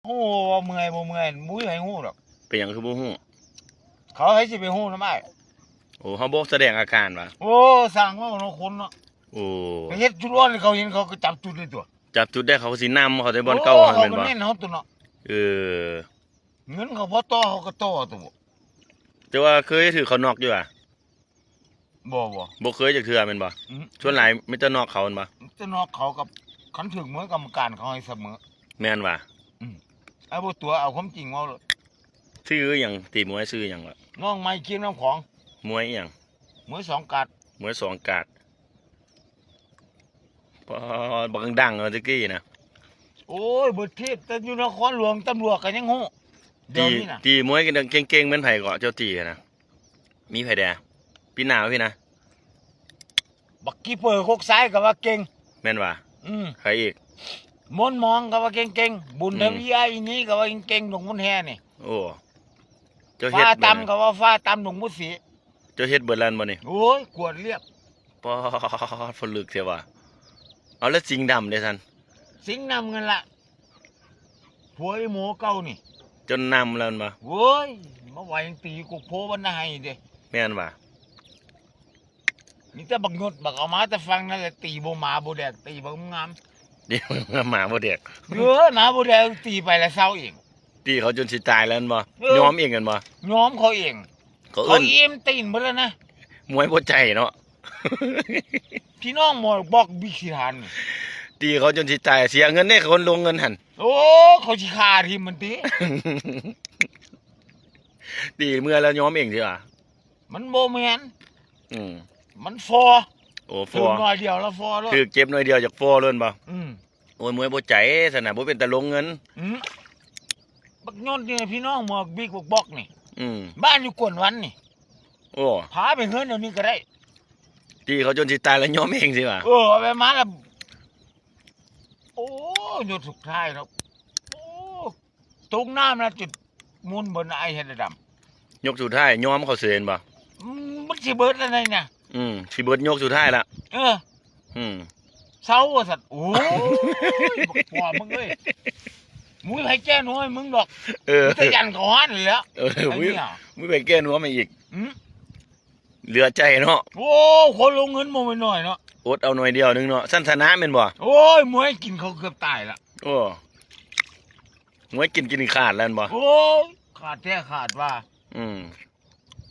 ຮູ້ວ່າເມື່ອຍບໍ່ເມື່ອຍ ບໍ່ມີໃຜຮູ້ດອກ. ເປັນຫຍັງຄືບໍ່ຮູ້? ເຂົາໃຜຊິໄປຮູ້ນຳອ້າຍ? ໂອ້ ເຮົາບໍ່ສະແດງອາການຫວາ? ໂອ້ ຊ່າງເວົ້າເນາະຄົນເນາະ. ໂອ້ ໄປເຮັດຈຸດອ່ອນໃຫ້ເຂົາເຫັນ ເຂົາກໍຈັບຈຸດເລີຍຕົວະ. ຈັບຈຸດໄດ້ ເຂົາກໍຊິນຳເຂົາແຕ່ບ່ອນເກົ່າ ເຂົາກໍແມ່ນບໍ່? ເນັ້ນເຮົາຕົວະເນາະ. ເອີ ເງິນເຂົາພໍຕໍ່ ເຂົາກໍຕໍ່ຕົວະ. ແຕ່ວ່າເຄີຍຖືກເຂົານັອກຢູ່ຫວາ? ບໍ່ ບໍ່ ບໍ່ເຄີຍຈັກເທື່ອແມ່ນບໍ່? ອືມ ສ່ວນຫຼາຍມີແຕ່ນັອກເຂົາແມ່ນບໍ່? ມີແຕ່ນັອກເຂົາກັບ ຄັນຖືກມວຍກຳມະການເຂົາໃຫ້ສະເໝີ. ແມ່ນຫວາ? ອືມ ອ້າຍບໍ່ຕົວະ ເອົາຄວາມຈິງເວົ້າໂລດ. ຊື່ຫຍັງ? ຕີມວຍຊື່ຫຍັງວະ? ນ້ອງໃໝ່ຄຣີມນ້ຳຂອງ. ມວຍອີ່ຫຍັງ? ມວຍສອງກາດ. ມວຍສອງກາດ. ປາດ ບັກດັງໆ ເນາະແຕ່ກີ້ນະ. ໂອ້ຍ ເບິດເທບ ແຕ່ຢູ່ນະຄອນຫຼວງຕຳຫຼວດກໍຍັງຮູ້. ຕີ ດຽວນີ້ນະ ຕີມວຍເກັ່ງໆ ແມ່ນໃຜເກາະ ເຈົ້າຕີນະ? ມີໃຜແດ່? ປີໜ້າພີ້ນະ. ບັກກີເປີຄົກຊາຍກໍວ່າເກັ່ງ. ແມ່ນຫວາ? ອືມ ໃຜອີກ? ມົນມອງກໍວ່າເກັ່ງໆ. ບຸນທະວີ ອືມ ອ້າຍອີນີ້ກໍວ່າເກັ່ງໆ ດົງມົນແຮ່ນີ້. ໂອ້ ເຈົ້າເຮັດ ຟ້າຕຳກໍວ່າຟ້າຕຳ ດົງໝູສີ. ເຈົ້າເຮັດເບິດແລ້ວແມ່ນບໍ່ນີ້? ໂອ້ຍ ກວດລຽບ. ປາດ ຜະລຶກແທ້ຫວາ. ເອົາ ແລ້ວສິງດຳເດ້ຊັ້ນ? ສິງດຳນັ້ນລະ ຜົວອີໂມເກົ່ານີ້ ຈົນນຳແລ້ວແມ່ນບໍ່? ໂອ້ຍ ມາໄຫວຕີກົກໂພບັນດາໄຮເດ້. ແມ່ນຫວາ? ມີແຕ່ບັກຍົດ ບັກເອົາມາແຕ່ຝັ່ງນັ້ນແຫຼະ ຕີບໍ່ໝາບໍ່ແດກ ຕີບັກງາມ. ເດ້ ໝາບໍ່ແດກ. ເອີ ໝາບໍ່ແດກ ຕີໄປລະເຊົາເອງ. ຕີເຂົາຈົນຊິຕາຍແລ້ວແມ່ນບໍ່? ເອີ ຍອມເອງແມ່ນບໍ່? ຍອມເຂົາເອງ. ເຂົາເອີ້ນ ເຂົາອີ່ມຕີນເບິດແລ້ວນະ. ມວຍບໍ່ໃຈເນາະ. ພີ່ນ້ອງໝໍບອກບິກຊິທານ ຕີເຂົາຈົນຊິຕາຍ ເສຍເງິນເດ້ ຄົນລົງເງິນຫັ້ນ. ໂອ້ ເຂົາຊິຂ້າຖິ້ມມັນຕິ. ຕີເມື່ອແລ້ວຍອມເອງຕິຫວາ? ມັນບໍ່ແມ່ນ. ອືມ ມັນພໍ. ໂອ້ ພໍ ຖືກໜ້ອຍດຽວລະພໍໂລດ. ຖືກເຈັບໜ້ອຍດຽວຢາກພໍໂລດແມ່ນບໍ່? ອືມ ໂອ້ຍ ມວຍບໍ່ໃຈຊັ້ນນະ ບໍ່ເປັນຕາລົງເງິນ. ອືມ ບັກຍົດນີ້ພີ່ນ້ອງໝວກບິກບັກບອກນີ້. ອືມ ບ້ານຢູ່ກວນວັນນີ້. ໂອ້ ພາໄປເຮືອນດຽວນີ້ກໍໄດ້. ຕີເຂົາຈົນຊິຕາຍແລ້ວຍອມເອງຊິຫວາ? ເອີ ເອົາໄປມາແລ້ວ. ໂອ້ ຍົກສຸດທ້າຍເນາະ. ໂອ້ ຕົກນ້ຳແລ້ວຈຸດໝຸ່ນເບິ່ງ ອ້າຍເຮັດໃຫ້ດຳ. ຍົກສຸດທ້າຍຍອມເຂົາເສີນບໍ່? ອືມ ມັນຊິເບິດແລ້ວນີ້ນະ. ອືມ ຊິເບິດຍົກສຸດທ້າຍລະ. ເອີ ອືມ ເຊົາວ່າຊັ້ນ. ໂອ້ຍ ບັກປອມມຶງເອີຍ ບໍ່ມີໃຜແກ້ໜວມໃຫ້ມຶງດອກ. ເອີ ມີແຕ່ຢັນເຂົ້າຮ້ານນີ້ແຫຼະ. ເອີ ບໍ່ມີໃຜແກ້ໜວມໃຫ້ອີກ. ອືມ ເຫຼືອໃຈເນາະ. ໂອ້ ຄົນລົງເງິນບໍ່ແມ່ນໜ້ອຍເນາະ. ອົດເອົາໜ້ອຍດຽວໜຶ່ງເນາະ ຊັ້ນຊະນະແມ່ນບໍ່? ໂອ້ຍ ມວຍກິນເຂົາເກືອບຕາຍລະ. ໂອ້ ມວຍກິນ ກິນຂາດແລ້ວແມ່ນບໍ່? ໂອ້ຍ ຂາດແທ້ຂາດວ່າ. ອືມ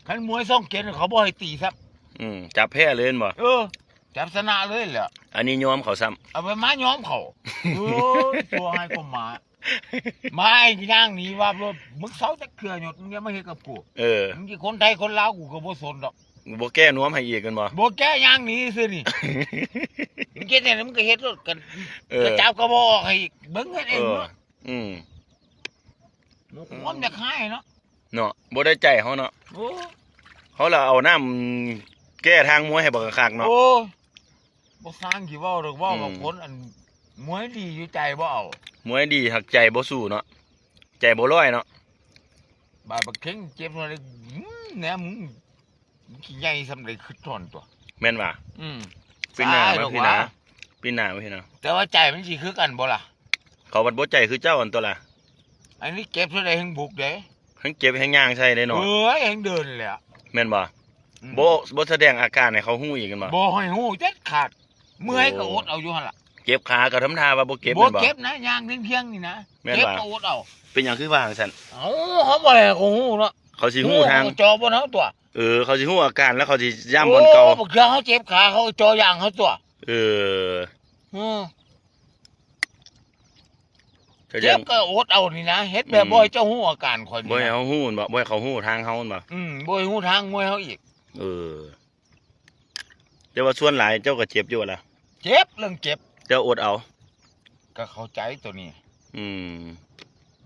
ຄັນມວຍຊ່ອງເຈັດເຂົາບໍ່ໃຫ້ຕີຊ້ຳ. ອືມ ຈັບແພ້ເລີຍແມ່ນບໍ່? ເອີ ຈັບຊະນະເລີຍແຫຼະ. ອັນນີ້ຍອມເຂົາຊ້ຳ. ເອົາໄປມາຍອມເຂົາ. ໂອ້ຍ ຕົວໃຫ້ກວ່າໝາ. ມາ ຢ້າງໜີວັບໂລດ. ມຶງເຊົາຈັກເທື່ອຍົດ ມຶງຢ່າມາເຮັດກັບກູ. ເອີ ມຶງຊິຄົນໄທຄົນລາວ ກູກໍບໍ່ສົນດອກ. ບໍ່ແກ້ນວມໃຫ້ອີກແມ່ນບໍ່? ບໍ່ແກ້ ຍ່າງໜີຊື່ນີ້. ມຶງເຮັດແນວໃດ ມຶງກໍເຮັດໂລດ. ເອີ ກະຈັບກະບອກອອກໃຫ້ອີກ ເບິ່ງເຮັດເອງໂລດ. ອືມ ຄວາມຢາກຮ້າຍເນາະ. ເນາະ ບໍ່ໄດ້ໃຈເຮົາເນາະ. ໂອ້ ເຮົາລະເອົານ້ຳແກ້ທາງມວຍໃຫ້ບັກຄັກເນາະ. ໂອ້ ບໍ່ສ້າງຊິເວົ້າດອກ ເວົ້າກັບ ອືມ ຄົນອັນມວຍດີຢູ່ໃຈບໍ່ເອົາ. ມວຍດີຫາກໃຈບໍ່ສູ້ເນາະ ໃຈບໍ່ຮ້ອຍເນາະ. ບາດບັກເຄັ່ງເຈັບເທົ່າໃດ ອືມ ແນວມຶງ ມັນຊິໃຫຍ່ສ່ຳໃດ ຄຶດຖອນຕົວະ. ແມ່ນຫວາ? ອືມ ປີໜ້າມາ ປີໜ້າ ປີໜ້າ ປີໜ້າ. ແຕ່ວ່າໃຈມັນຊິຄືກັນບໍ່ລະ? ເຂົາພັດບໍ່ໃຈຄືເຈົ້າຫັ້ນຕົວະລະ. ອັນນີ້ເຈັບເທົ່າໃດແຮ່ງບຸກເດ້ ແຮ່ງເຈັບແຮ່ງຍ່າງໃສ່ເດ້ເນາະ. ເອີຍ ແຮ່ງເດີນແຫຼະ. ແມ່ນບໍ່? ອືມ ບໍ່ ບໍ່ສະແດງອາການໃຫ້ເຂົາຮູ້ອີກແມ່ນບໍ່? ບໍ່ໃຫ້ຮູ້ເດັດຂາດ. ເມື່ອຍກໍອົດເອົາຢູ່ຫັ້ນລະ. ເຈັບຂາກໍທຳທ່າວ່າບໍ່ເຈັບແມ່ນບໍ່? ບໍ່ເຈັບນະ ຍ່າງພຽງໆນີ້ນະ. ແມ່ນຫວາ? ເຈັບກໍອົດເອົາ. ເປັນຫຍັງຄືວ່າຈັ່ງຊັ້ນ? ເອົ້າ ເຮົາບໍ່ໃຫ້ເຂົາຮູ້ເນາະ. ເຂົາຊິຮູ້ທາງ ເຂົາກໍເຈາະບ່ອນເຮົາຕົວະ. ເອີ ເຂົາຊິຮູ້ອາການແລ້ວເຂົາຊິຢ້ານບ່ອນເກົ່າ. ໂອ້ ບາງເທື່ອເຮົາເຈັບຂາ ເຂົາກໍເຈາະຢາງເຮົາຕົວະ. ເອີ ອືມ ເຈັບກໍອົດເອົານີ້ນະ ເຮັດແບບ ອືມ ບໍ່ໃຫ້ເຈົ້າຮູ້ອາການຂ້ອຍນີ້ນະ. ບໍ່ໃຫ້ເຮົາຮູ້ແມ່ນບໍ່? ບໍ່ໃຫ້ເຂົາຮູ້ທາງເຮົາແມ່ນບໍ່? ອືມ ບໍ່ໃຫ້ຮູ້ທາງມວຍເຮົາອີກ. ເອີ ແຕ່ວ່າສ່ວນຫຼາຍເຈົ້າກໍເຈັບຢູ່ລະ. ເຈັບ ເລື່ອງເຈັບ ເຈົ້າອົດເອົາ. ກໍເຂົ້າໃຈໂຕນີ້. ອືມ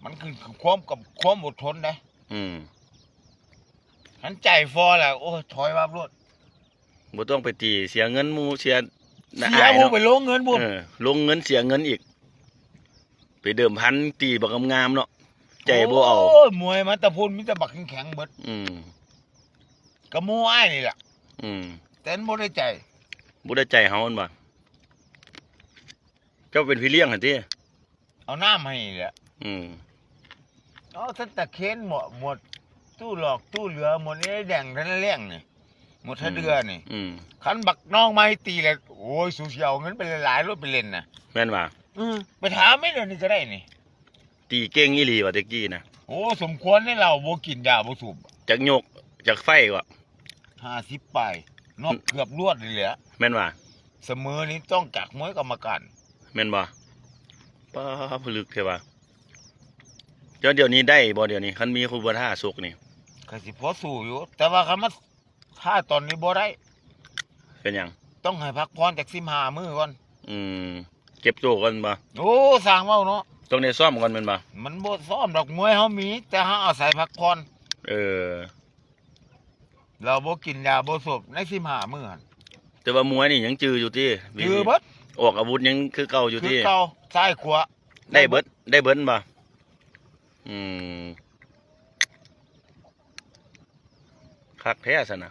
ມັນຄື ຄືຄວາມກັບຄວາມອົດທົນເດ້. ອືມ ຄັນໃຈພໍແລ້ວ ໂອ້ຍ ຖອຍວັບໂລດ. ບໍ່ຕ້ອງໄປຕີ ເສຍເງິນໝູ່ ເສຍ ເສຍ ອາຍເນາະ ໄປລົງເງິນພຸ້ນ. ເອີ ລົງເງິນເສຍເງິນອີກ ໄປເດີມພັນ ຕີບັກງາມໆເນາະ ໃຈບໍ່ເອົາ. ໂອ້ຍ ມວຍມາແຕ່ພຸ້ນ ມີແຕ່ບັກແຂງໆເບິດ. ອືມ ກໍໝູ່ອ້າຍນີ້ແຫຼະ. ອືມ ແຕ່ມັນບໍ່ໄດ້ໃຈ ບໍ່ໄດ້ໃຈເຮົາແມ່ນບໍ່? ເຈົ້າເປັນພີ່ລ້ຽງຫັ້ນຕິ? ເອົານ້ຳໃຫ້ແຫຼະ. ອືມ ເອົາທັນຕາເຄນໝົດ ໝົດຕູ້ຫຼອກຕູ້ເຫຼືອ ໝົດນີ້ໄດ້ແດງທັນແລງນີ້ ໝົດທະເດືອນີ້ ອືມ ຄັນບັກນ້ອງມາໃຫ້ຕີແລ້ວ ໂອ້ຍ ສູຊິເອົາເງິນໄປຫຼາຍໆໂລດໄປຫຼິ້ນນະ ແມ່ນຫວາ? ອື ໄປຖາມແມ່ນດຽວນີ້ກໍໄດ້ນີ້ ຕີເກັ່ງອີ່ຫຼີຫວາແຕ່ກີ້ນະ? ໂອ້ ສົມຄວນໃນລາວ ບໍ່ກິນຢາບໍ່ສູບ ຈັກຍົກ ຈັກໄຟກໍ ຫ້າສິບປາຍເນາະ ເກືອບລວດນີ້ແຫຼະ ແມ່ນຫວາ? ສະເໝີນີ້ຕ້ອງກາກມວຍກຳມະການ ແມ່ນບໍ່? ປ້າ ຜະລຶກແທ້ຫວາ ແລ້ວດຽວນີ້ໄດ້ບໍ່ ດຽວນີ້ ຄັນມີຄູບາທ່າຊົກນີ້? ກໍຊິພໍສູ້ຢູ່ ແຕ່ວ່າຄັນມາ ຖ້າຕອນນີ້ບໍ່ໄດ້ ເປັນຫຍັງ? ຕ້ອງໃຫ້ພັກຜ່ອນຈັກສິບຫ້າມື້ກ່ອນ ອືມ ເກັບໂຕກ່ອນບໍ່? ໂອ້ ຊ່າງເວົ້າເນາະ ຕ້ອງໄດ້ຊ້ອມກ່ອນແມ່ນບໍ່? ມັນບໍ່ຊ້ອມດອກ ມວຍເຮົາມີ ແຕ່ເຮົາອາໄສພັກຜ່ອນ ເອີ ລາວບໍ່ກິນຢາບໍ່ສູບໃນສິບຫ້າມື້ຫັ້ນ ແຕ່ວ່າມວຍນີ້ຍັງຈື່ຢູ່ຕິ? ຈື່ເບິດ ອອກອາວຸດຍັງຄືເກົ່າຢູ່ຕິ? ຄືເກົ່າ ຊ້າຍຂວາ ໄດ້ເບິດ ໄດ້ເບິດບໍ່? ອືມ ຄັກແທ້ຊັ້ນນະ